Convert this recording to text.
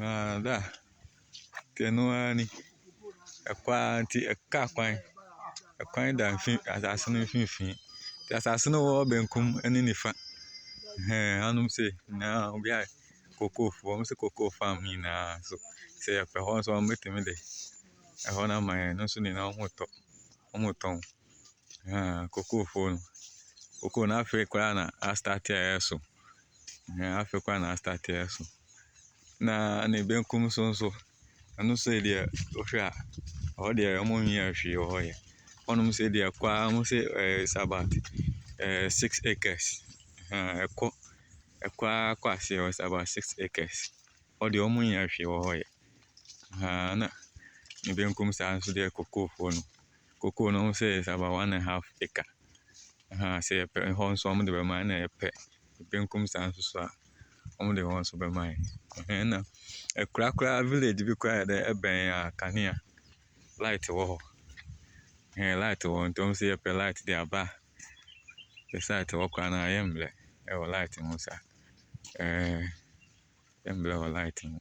Ah, da. Nti ɛno ara ni. Ɛkɔ ara nti kaa kwan. Ɛkwan da mfi asase no mfimfini. Nti asase no wɔ benkum ne nifa. Ɛhɛn, hanom sei nyinaa obi ayɛ kookoofoɔ. Wɔn sɛ kookoo farm nyinaa so. Sɛ yɛpɛ hɔ nso a wɔbɛtumi de ɛhɔ no ama yɛn. Ɛno nso nyinaa wɔretɔ. Wɔretɔn. Ɛhɛn, kookoofoɔ no. Kookoo no afei koraa na astart a ɛreso. Ɛhɛn, afei koraa na astart a ɛreso. Na ne benkum so nso, ɛno sei deɛ wohwɛ a, ɛhɔ deɛ wɔnyɛɛ hwee wɔ hɔ yɛ. Hɔnom sei deɛ ɛkɔ ara wɔn sɛ it's about 6 acres. Ɛhɛn, ɛkɔ ara kɔ aseɛ hɔ, it's about 6 acres. Hɔ deɛ wɔnyɛɛ hwee wɔ hɔ yɛ. Ɛhɛn, na ne benkum saa nso deɛ kookoofoɔ no. Kookoo no wɔn sɛ it's about 1½ acre. Ɛhɛn, sɛ yɛpɛ hɔ nso a wɔde bɛma yɛn, ɛna yɛpɛ benkum saa nso so a, wɔde hɔ nso bɛma yɛn. Ɛhɛn, na akura koraa village bi koraa yɛ dɛ ɛbɛn a kanea light wɔ hɔ. Ɛhɛn, light wɔ hɔ nti wɔn sɛ yɛpɛ light de aba a, site hɔ koraa no a yɛmmerɛ ɛwɔ light ho saa. Ɛɛ yɛmmerɛ wɔ light ho.